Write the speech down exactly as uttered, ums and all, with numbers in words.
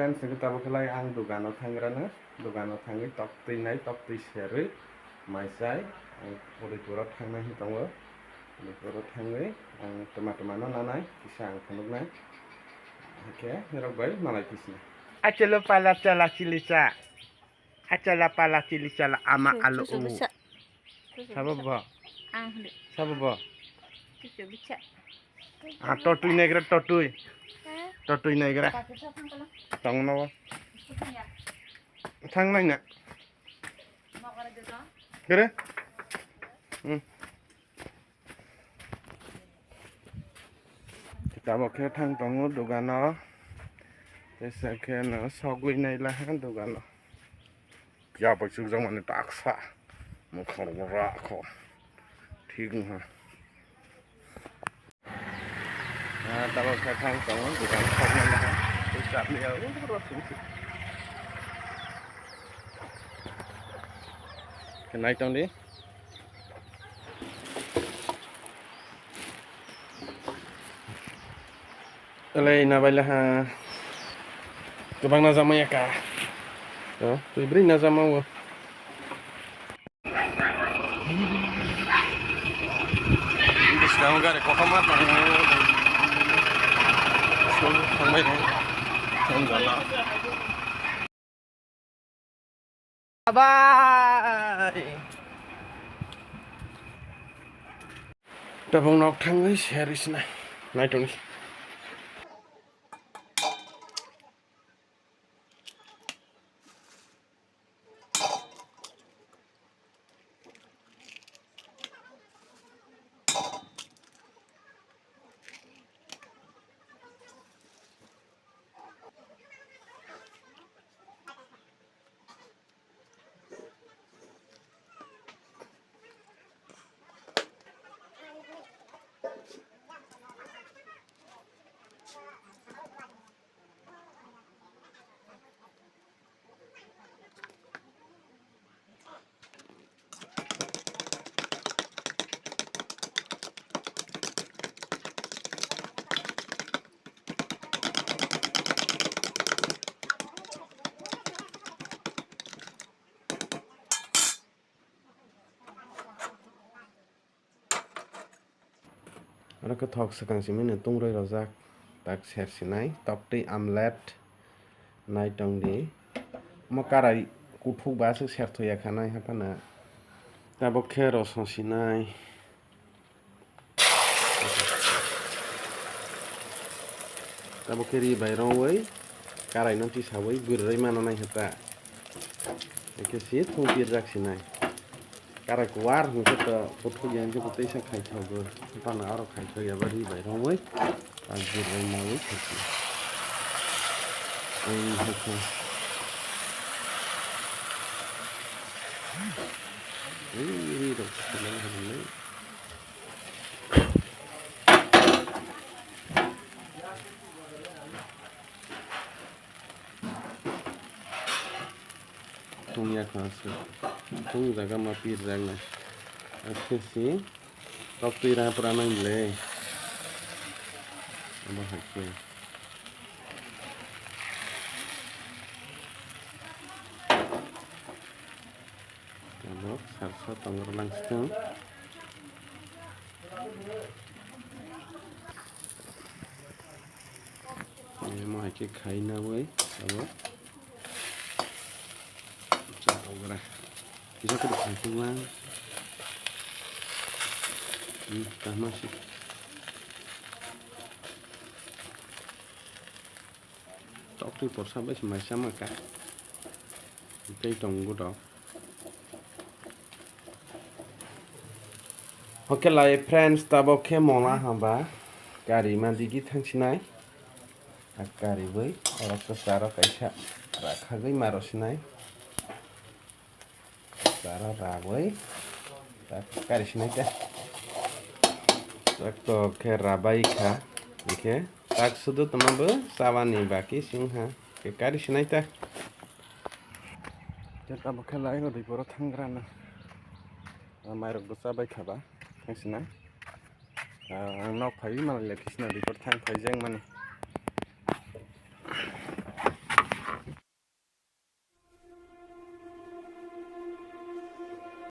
Singkhe tabuk khlai ang dogano thangrano, dogano thangwi toktwi nai, toktwi serwi mai chai, ang Udaipuro thangnai hinwi tongo. Udaipuro thangwi ang twma twmano nanai, kisa ang phunuknai. Hakhe nirok bai malai phisna. Achalo pala chala chili cha. Achala pala chili chala ama Sir, alo susu u. Bisa. Susu Sabo bisa. Bo? Ang hindi. Sabo bo? Susu bisa. Ah, totui negra, totui. Ha? Totui negra. Bakit sa thang ka lang? Tong no. Gusto niya. Thang nai na. Mau ka na dito? Kere? Hmm. Tabuk khe thang tongo dogano. Teisa khe no sogwi nai laha dogano. Ya bai chukjak mani taksa. Mukhang rok rakho. Thik wngha. Ah, tabuk khe thang tongo dogan sogwi nai laha. Tei chapli ya uro sung sung. Khe nai tong di. Elei na baila ha. Kwbang na jamaya ka. Oh, twi bri na jama o. Bwskango gari kotorma tongo. Thangbai rw. Thangjago. Bye. Tabuk nok thangwi share isna. Naitoni. Oro khe thok swkang simi no tungrwi rojak, tak ser sinai, toktwi amlet nai tong di. Omo karai kuthuk ba aswk ser thok ya kha nai haphano. Tabuk khe rosong sinai. Tabuk khe ri bai rongwi karai no tisawi gurui mano nai hwta. Ekhe si thung pirjak sinai. Karai kuwar hwnkhe to kuthuk ya hwnkhe to teisa khaithogo. Haphano aro khaithok ya ba ri bai rongwi. Ang gurui mawi khaithogo. Ang hwnkhe. Ang ri rok sinai hwnwi. Tungya kha se. Tung jaga ma pir jak nai. Akhe si tok twi ra pra nang le. Abo hai khe. Tabuk salsa tongrwlang swkang. Emo hai khe khai nawi tabuk. Cha ogra. Kisa khe khai tongma. Hmm, kahma se. Tok twi porsa bai se mai sama ka. Tei tongo dok. Oke lai friends, tabuk khe mola hamba kari ma digi thangsinai. A kari bai oro kwcharo kaisa rakhagwi ma rw sinai. Kwcharo rawi tak kari sinai ta. Tak to khe rabai kha. Ikhe tak sudu tongma bo chabani baki singha. Khe kari sinai ta. Tei tabuk khe lai o dui poro thangrana. Ah, mairok bwsa bai kha ba, thang sina. Ah, ang nok phaiwi malai le khisna dui poro thang phai jeng mani.